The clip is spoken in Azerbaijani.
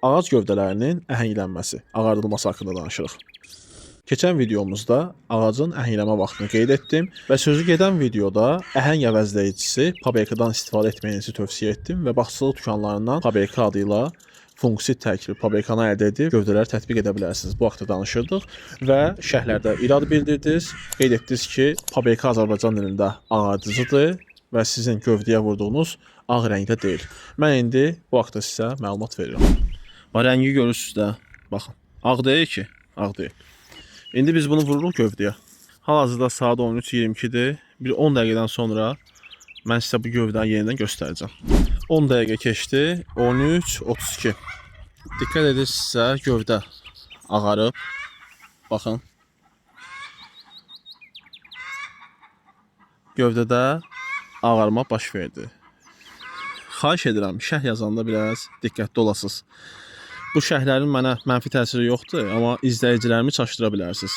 Ağac gövdələrinin əhənglənməsi, ağardılması haqqında danışırıq. Keçən videomuzda ağacın əhəngləmə vaxtını qeyd etdim və sözü gedən videoda əhəng əvəzləyicisi Paberkadan istifadə etməyinizi tövsiyə etdim və bağçılıq dükanlarından Paberka adı ilə fungisid tərkibli Paberkanı əldə edib gövdələri tətbiq edə bilərsiniz. Bu haqda danışırdıq və şərhlərdə irad bildirdiniz. Qeyd etdiniz ki, Paberka Azərbaycan dilində ağardıcıdır və sizin gövdəyə vurduğunuz ağ rəngdə deyil. Mən indi bu haqda sizə məlumat verirəm. Bax rəngi görürsüz də. Baxın. Ağ deyil ki, ağ deyil. İndi biz bunu vururuq gövdəyə. Hal-hazırda saat 13:22-dir. Bir 10 dəqiqədən sonra mən sizə bu gövdəni yenidən göstərəcəm. 10 dəqiqə keçdi. 13:32. Diqqət edirsinizsə gövdə ağarıb. Baxın. Gövdədə ağarma baş verdi. Xahiş edirəm, şərh yazanda biraz diqqətli olasınız. Bu şərhlərin mənə mənfi təsiri yoxdur, amma izləyicilərimi çaşdıra bilərsiniz.